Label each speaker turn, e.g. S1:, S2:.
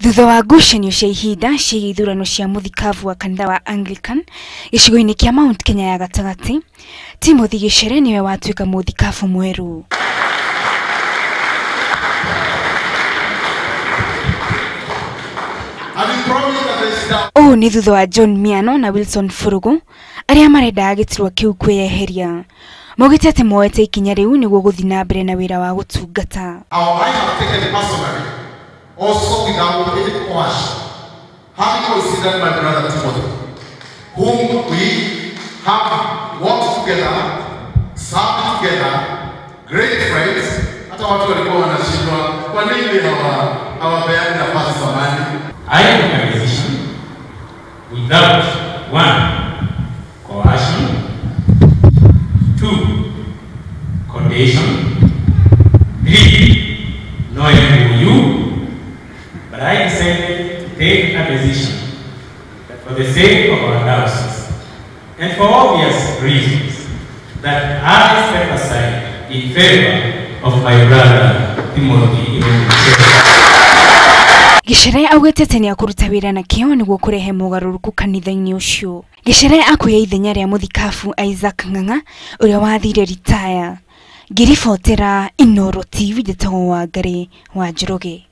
S1: Thutha wa ngucanio cia ihinda ciĩgiĩ ithurano cia mũthikabu wa kanitha wa Anglican gĩcigo-inĩ kĩa Mount Kenya ya gatagatĩ, Timothy Gichere nĩwe watuĩka mũthikabu mwerũ. Ũũ nĩ thutha wa John Miano na Wilson Furugu arĩa marendaga gĩturwa kĩu kwĩyeheria. Maugĩte atĩ moete ikinya rĩu nĩguo gũthiĩ na mbere na wĩra wa gũtungata.
S2: I have taken personally, also without any coercion, having considered my brother Timothy, whom we have worked together, served together, great friends. Hata watu walikuwa wanashindwa kwa nini hawapeani nafasi zamani.
S3: I took a decision without one, coercion, two, condition, three, no MOU, but I decided to take a decision that for the sake of our diocese and for obvious reasons, that I step aside in favor of my brother Timothy Gichere.
S1: Gichere augĩte atĩ nĩekũruta wĩra na kĩo nĩguo kũrehe mogarũrũku kanitha-inĩ ũcio. Gichere akuoya ithenya rĩa mũthikabu Isaac Ng'ang'a ũrĩa wathire ritaya. Ngĩribotera Inooro TV njĩtagwo Wangari wa Njoroge.